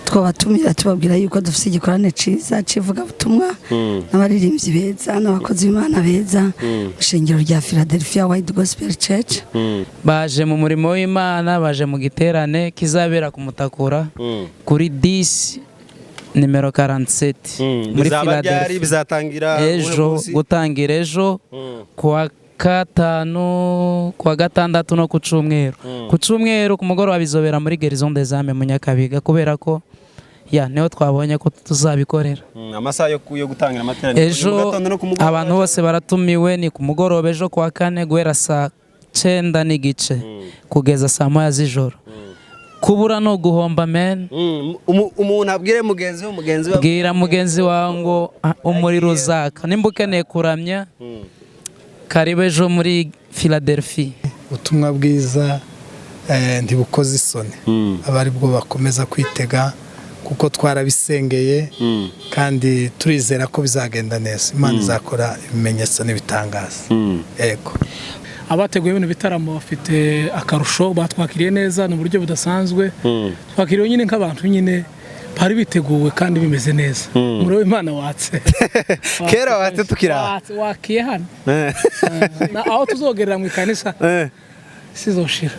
Twabatumira, tubabwira yuko dufite igikorane ciza civugabutumwa n'abaririmbyi beza n'abakozi b'Imana beza mu ishengero rya Philadelphia Wide Gospel Church. Baje mu murimo w'Imana, baje mu giterane kizabera ku Mutakura kuri 10 nimero 47 muri Bizaba ryari? Philadelphia. Bizatangira uwuhe Ejo. munsi? Gutangira ejo kuwa gatanu, kuwa gatandatu no ku cyumweru. Ku cyumweru ku mugoroba bizobera muri Guérison des Âmes mu Nyakabiga, kubera ko ya niho twabonye ko tuzabikorera. Amasaha yo gutangira amateraniro ni mu Ejo gatondo no ku mugoroba? abantu bose baratumiwe. Ni ku mugoroba ejo kuwa kane, guhera saa 9:30 kugeza saa 1 z'ijoro. Kubura no guhomba, men. Umuntu abwire mugenzi we, mugenzi we. Bwira mugenzi wawe ngo umuriro uzaka. Nimba ukeneye kuramya, karibu ejo muri Philadelphia. Ubutumwa bwiza ntibukoze isoni, aba ari bwo bakomeza kwitega, kuko twarabisengeye kandi turizera ko bizagenda neza. Imana izakora ibimenyetso n'ibitangaza, yego. Abateguye bino bitaramo bafite akarusho, batwakiriye neza, ni uburyo budasanzwe. Twakiriwe nyine nk'abantu nyine bari biteguwe kandi bimeze neza. Umuriro w'Imana watse. Kera watse tukiri aha. Watse, wakiye hano. Aho tuzogerera mu ikanisa sizoshira.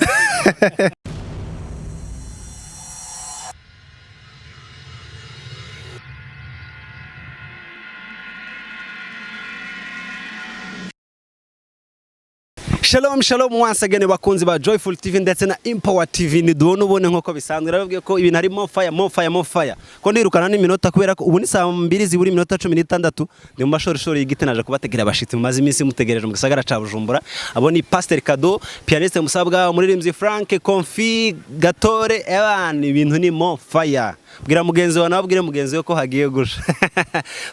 Shalom shalom once again, bakunzi ba Joyful TV ndetse na Empower TV. Ni duwo nubone nkuko bisanzwe, narababwiye ko ibintu harimo fire, more fire, more fire, ko ndirukana n'iminota, kubera ko ubu ni saa 2 zibura iminota 16. Ndi mu mashorishori y'igiti, naje kubategera abashitsi mumaze iminsi mutegereje mu gisagara ca Bujumbura. Abo ni Pastor Kado, pianiste Musabwa, umuririmbyi Frank Confi Gatore. Eban ibintu ni more fire. Bwira mugenzi wawe nawe abwire mugenzi we ko hagiye gusha.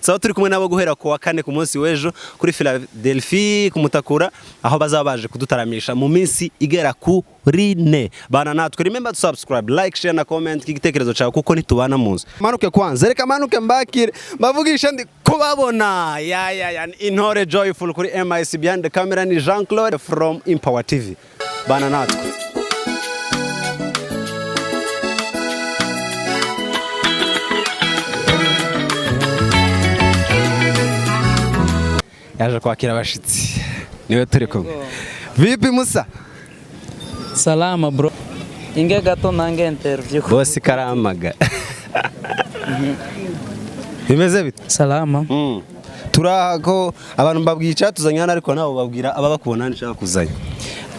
Saba turi kumwe nabo guhera ku wa kane, ku munsi w'ejo, kuri Philadelphia ku Mutakura, aho bazaba baje kudutaramisha mu minsi igera kuri 4. Bana natwe, remember to subscribe, like, share na comment k'igitekerezo cyawe, kuko nitubana mu nzu. Manuke kwanza, reka manuke mbakire mbavugishe ndi kubabona. Ya ya ya, Intore Joyful kuri MIC, behind the camera ni Jean Claude from Empower TV. Bana natwe. Yaje kwakira abashitsi, niwe turi kumwe. Vipi Musa? Salama bro, inge gato nange interview. Bosi karamaga, bimeze bite? Salama. Turaha ko abantu mbabwiye icyatuzanye hano, ariko nabo babwira ababakubona nshaka kuzanya.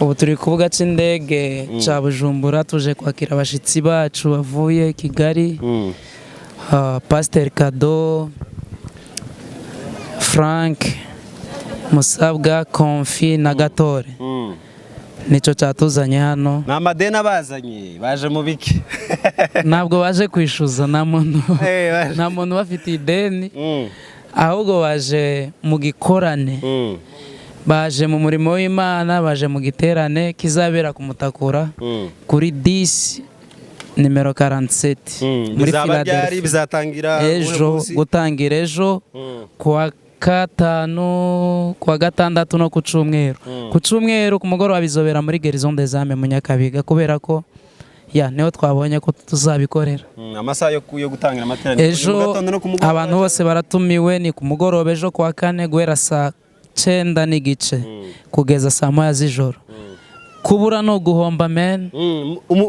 Ubu turi ku kibuga cy'indege cya Bujumbura, tuje kwakira abashitsi bacu bavuye Kigali. Pasteur Kado, Frank Musabwa, Confi na Gatore. Nicyo cyatuzanye hano. Ni amadeni abazanye, baje mu biki? Ntabwo baje kwishyuza, nta muntu Baje. nta muntu ubafitiye ideni, ahubwo baje mu gikorane, baje mu murimo w'Imana, baje mu giterane kizabera ku Mutakura kuri 10 nimero 47 muri Bizaba ryari? Philadelphia. Bizatangira uwuhe Ejo. munsi? Gutangira ejo kuwa gatanu, kuwa gatandatu no ku cyumweru. Ku cyumweru ku mugoroba bizobera muri Guérison des Âmes mu Nyakabiga, kubera ko ya niho twabonye ko tuzabikorera. Amasaha yo gutangira amateraniro ni mu Ejo gatondo no ku mugoroba? abantu bose baratumiwe. Ni ku mugoroba ejo kuwa kane, guhera saa 9:30 kugeza saa 1 z'ijoro. Kubura no guhomba, men.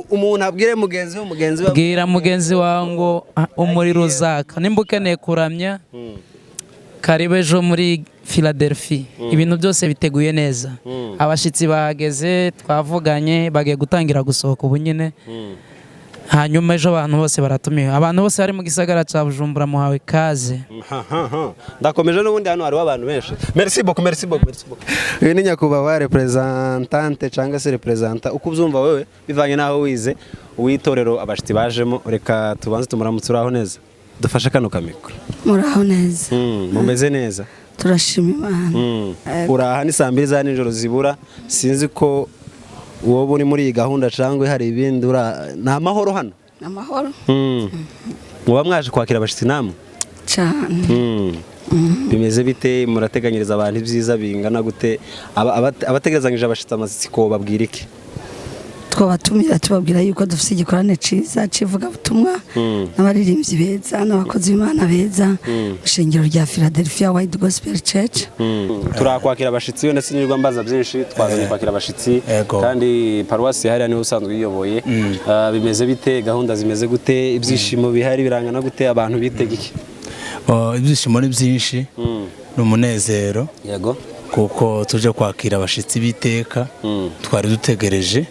Umuntu abwire mugenzi we, mugenzi we. Bwira mugenzi wawe ngo umuriro uzaka. Nimba ukeneye kuramya, karibu ejo muri Philadelphia. Ibintu byose biteguye neza. Abashitsi bahageze, twavuganye, bagiye gutangira gusohoka ubu nyine. Hanyuma ejo abantu bose baratumiwe, abantu bose bari mu gisagara cya Bujumbura, muhawe ikaze. Ndakomeje n'ubundi, hano hariho abantu benshi. Merci beaucoup, merci beaucoup, merci beaucoup. Uyu ni nyakubahwa representante cyangwa se representa, uko ubyumva wewe bivanye n'aho wize, uw'itorero abashitsi bajemo. Reka tubanze tumuramutse. Uraho neza? Dufashe kano kamikoro. Muraho neza. Mumeze neza? Turashima Imana. Uraha ni saa 2 za nijoro zibura, sinzi ko wowe uri muri iyi gahunda cyangwa hari ibindi. Ni amahoro hano? Amahoro. Muba mwaje kwakira abashitsi namwe? Cyane. Bimeze bite? Murateganyiriza abantu ibyiza bingana gute? Abategerezanyije abashitsi amatsiko babwira iki? Twabatumira tubabwira yuko dufite igikorane ciza civugabutumwa n'abaririmbyi beza n'abakozi b'Imana beza mu ishengero rya Philadelphia Wide Gospel Church. Turakwakira abashitsi, wenda sinirwa mbaza byinshi, twazanye kwakira abashitsi. Yego. Kandi paruwasi hariya niwe usanzwe uyiyoboye. Bimeze bite? Gahunda zimeze gute? Ibyishimo bihari birangana gute? Abantu bitega iki? Oh, ibyishimo ni byinshi, ni umunezero kuko tuje kwakira abashitsi b'iteka twari dutegereje,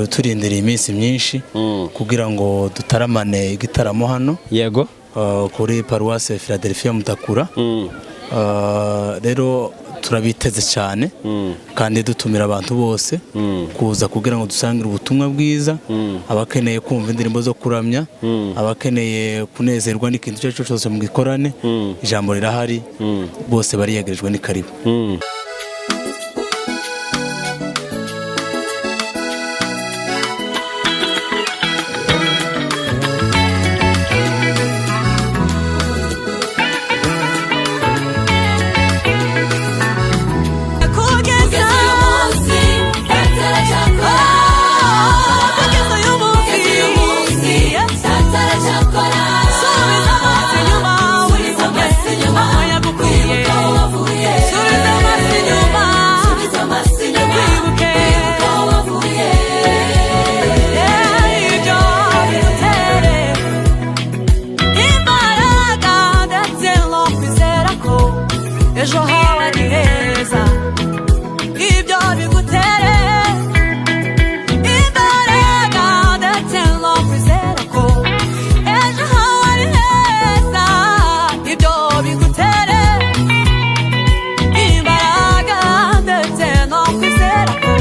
turindiriye iminsi myinshi kugira ngo dutaramane igitaramo hano kuri paruwasi Philadelphia Mutakura. Rero turabiteze cyane kandi dutumira abantu bose kuza kugira ngo dusangire ubutumwa bwiza, abakeneye kumva indirimbo zo kuramya, abakeneye kunezerwa n'ikintu icyo ari cyo cyose mu gikorane, ijambo rirahari, bose bariyegerejwe, ni karibu. Kugeza uyu munsi ataracyakora, kugeza uyu munsi ataracyakora. Subiza amaso inyuma, subiza amaso inyuma, aho yagukuye. Subiza amaso inyuma, subiza amaso inyuma, wibuke aho wavuye. Ibyo bigutere imbaraga ndetse no kwizera ko ejo hawe ari heza. Ibyo bigutere imbaraga ndetse no kwizera ko ejo hawe ari heza. Ibyo bigutere imbaraga ndetse no kwizera ko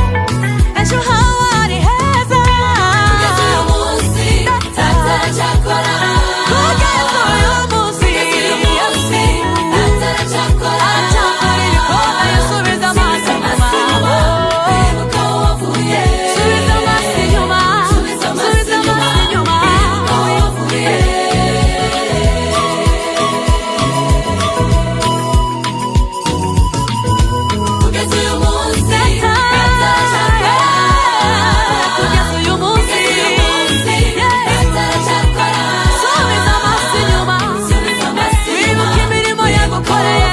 ejo hawe ari heza. Kugeza uyu munsi ataracyakora, kugeza uyu munsi ataracyakora, aracyakora ibikomeye. Subiza amaso inyuma, wibuka aho wavuye. Subiza amaso inyuma, subiza amaso inyuma, wibuka aho wavuye. Kugeza uyu munsi ataracyakora, kugeza uyu munsi ataracyakora. Subiza amaso inyuma, wibuke imirimo yagukoreye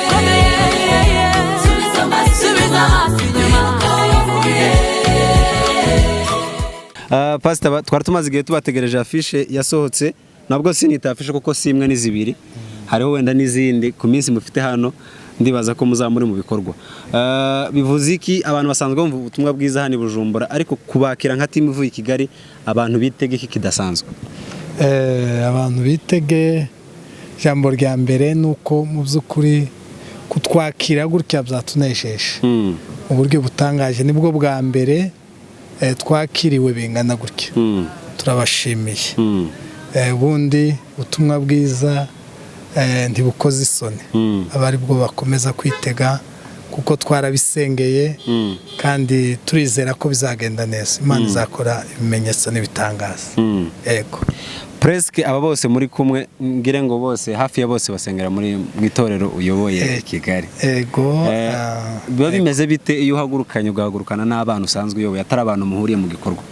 ikomeye. Subiza amaso inyuma, wibuke aho wavuye. Pastor, twari tumaze igihe tubategereje. Afishe yasohotse, nabwo sinita afishe kuko si imwe ni zibiri, hariho wenda n'izindi. Ku minsi mufite hano ndibaza ko muzaba muri mu bikorwa. Bivuze iki? Abantu basanzwe bumva ubutumwa bwiza hano i Bujumbura, ariko kubakira nka team ivuye i Kigali, abantu bitege iki kidasanzwe? Abantu bitege, ijambo rya mbere ni uko mu by'ukuri kutwakira gutya byatunejeje mu buryo butangaje. Nibwo bwa mbere twakiriwe bingana gutya, turabashimiye. Ubundi ubutumwa bwiza ntibukoze isoni, aba ari bwo bakomeza kwitega kuko twarabisengeye kandi turizera ko bizagenda neza. Imana izakora ibimenyetso n'ibitangaza. Yego. Presque aba bose muri kumwe, ngire ngo bose, hafi ya bose basengera muri mu itorero uyoboye i Kigali. Ego. Biba bimeze bite iyo uhagurukanye, ugahagurukana n'abana usanzwe uyoboye, atari abantu muhuriye mu gikorwa?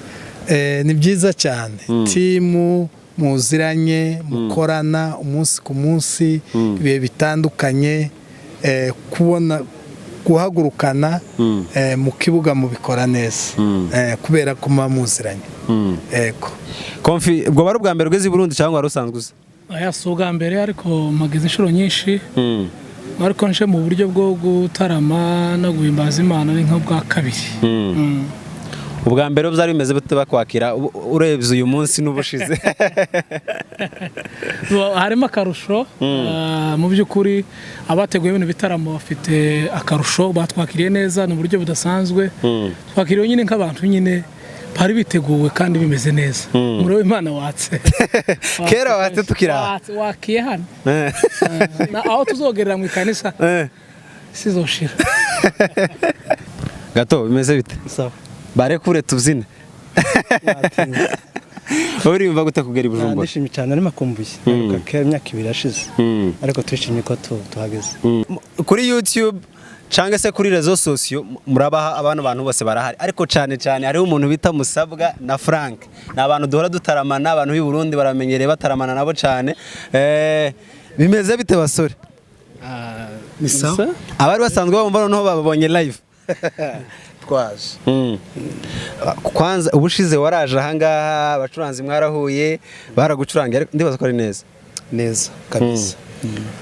Ni byiza cyane, team muziranye, mukorana umunsi ku munsi, ibihe bitandukanye, kubona guhagurukana mu kibuga mubikora neza kubera ko muba muziranye. Ego. Konfi, ubwo bari ubwa mbere ugeze i Burundi cyangwa wari usanzwe uzi? Aya si ubwa mbere, ariko mpageze inshuro nyinshi, ariko nje mu buryo bwo gutarama no guhimbaza Imana ni nk'ubwa kabiri. Ubwa mbere byari bimeze bite bakwakira, urebye uyu munsi n'ubushize? Harimo akarusho. Mu by'ukuri abateguye bino bitaramo bafite akarusho, batwakiriye neza, ni uburyo budasanzwe. Twakiriwe nyine nk'abantu nyine bari biteguwe kandi bimeze neza. Umuriro w'Imana watse. Kera watse tukiri aha. Wakiye hano. Aho tuzogerera mu ikanisa sizoshira. Gato, bimeze bite? Sawa. Barekure tubyine. Uriyumva gute kugera i Bujumbura? Ndishimye cyane, arimo akumbuye. Kera imyaka 2 yashize, ariko twishimye ko tuhageze. Kuri YouTube Cyangwa se kuri réseaux sociaux murabaha abantu, bantu bose barahari, ariko cyane cyane hariho umuntu bita Musabwa na Frank. Ni abantu duhora dutaramana, abantu b'i Burundi baramenyereye bataramana nabo cyane. Bimeze bite, basore? Ni sawa. Abari basanzwe bumva noneho bababonye live. Twaje. Kwanza ubushize waraje ahangaha, abacuranzi mwarahuye, baragucurangiye, ariko ndibaza ko ari neza. Neza kabisa.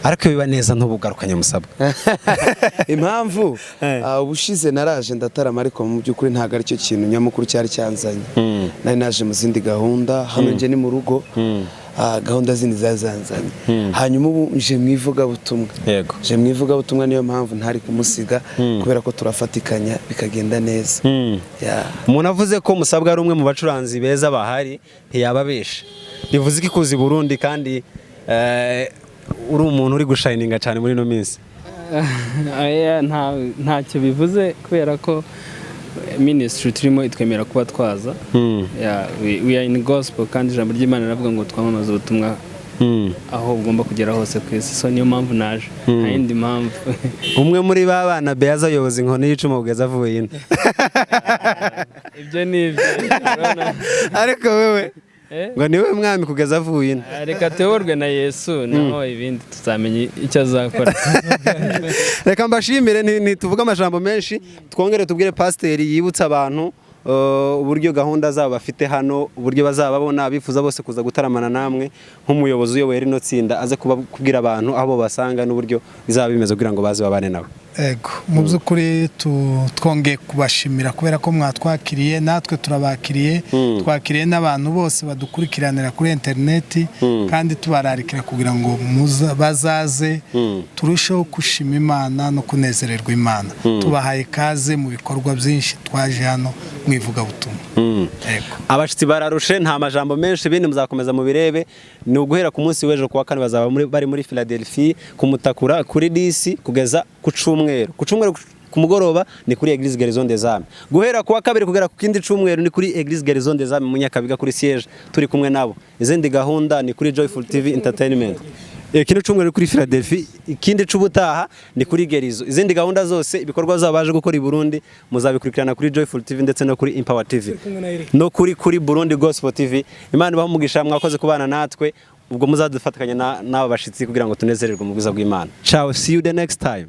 Ariko biba neza ntubugarukanye, Musabwa. Impamvu, ubushize naraje ndatarama, ariko mu by'ukuri ntabwo aricyo kintu nyamukuru cyari cyanzanye. Nari naje mu zindi gahunda. Hano njye ni mu rugo. Gahunda zindi zari zanzanye, hanyuma ubu nje mu ivugabutumwa. Nje mu ivugabutumwa, niyo mpamvu ntari kumusiga, kubera ko turafatikanya bikagenda neza. Yeah. Umuntu avuze ko Musabwa ari umwe mu bacuranzi beza bahari ntiyababesha. Bivuze iki kuza i Burundi kandi uri umuntu uri gushininga cyane muri ino minsi? Aya, ntacyo bivuze, kubera ko ministry turimo itwemera kuba twaza. Yeah, we are in gospel, kandi ijambo ry'Imana riravuga ngo twamamaze ubutumwa aho bugomba kugera hose ku isi. So niyo mpamvu naje, nta yindi mpamvu. Umwe muri ba bana Beaza ayoboza inkoni y'icuma kugeza avuye ino. Ibyo ni ibyo. Urabona? Ariko wewe Eh? ngo niwe mwami kugeza avuye ino. Reka tuyoborwe na Yesu, naho ibindi tuzamenya icyo azakora. Reka mbashimire, ntituvuge amajambo menshi, twongere tubwire pasiteri yibutsa abantu uburyo gahunda zabo bafite hano, uburyo bazababona, bifuza bose kuza gutaramana namwe. Nk'umuyobozi uyoboye rino tsinda, aze kubwira abantu aho basanga n'uburyo bizaba bimeze kugira ngo baze babane nabo. Ego, mu by'ukuri twongeye kubashimira kubera ko mwatwakiriye, natwe turabakiriye. Twakiriye n'abantu bose badukurikiranira kuri interineti, kandi tubararikira kugira ngo bazaze turusheho gushima Imana no kunezererwa Imana. Tubahaye ikaze mu bikorwa byinshi twaje hano mu ivugabutumwa. Ego. Abashyitsi bararushe, nta majambo menshi, ibindi muzakomeza mubirebe. Ni uguhera ku munsi w'ejo kuwa kane bazaba bari muri Philadelphia ku Mutakura kuri disi, kugeza ku cumweru. Ku cumweru ku mugoroba ni kuri Eglise Guérison des Âmes. Guhera kuwa kabiri kugera ku kindi cumweru ni kuri Eglise Guérison des Âmes mu Nyakabiga kuri siège, turi kumwe nabo. Izindi gahunda ni kuri Joyful TV Entertainment. Ikindi cumweru kuri Philadelphia, ikindi c'ubutaha ni kuri Gerizo. Izindi gahunda zose, ibikorwa zabo baje gukora i Burundi, muzabikurikirana kuri Joyful TV ndetse no kuri Empower TV no kuri Burundi Gospel TV. Imana ibahe umugisha, mwakoze kubana natwe. Ubwo muzadufatikanya n'aba bashitsi kugira ngo tunezererwe mu bwiza bw'Imana. Ciao, see you the next time.